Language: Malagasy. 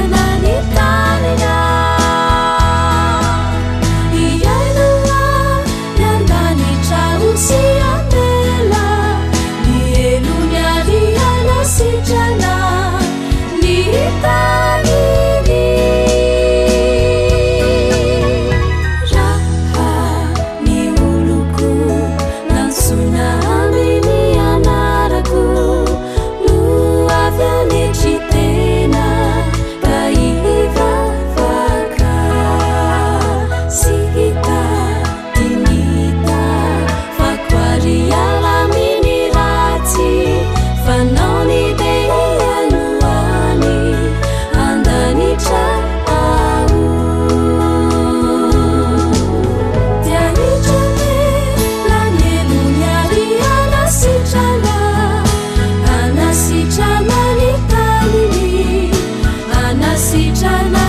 Anasitrana ny taniny Hiaino any an-danitra ho sy hamela ny helony ary hanasitrana ny taniny. Raha ny oloko nantsoina amin'ny anarako no avy hanetry tena ka hivavaka sy hitady ny tavako ary hiala amin'ny ratsy fanaony dia hihaino any an-danitra aho. Dia hitramela ny helony ary hanasitrana, hanasitrana ny taniny, hanasitrana.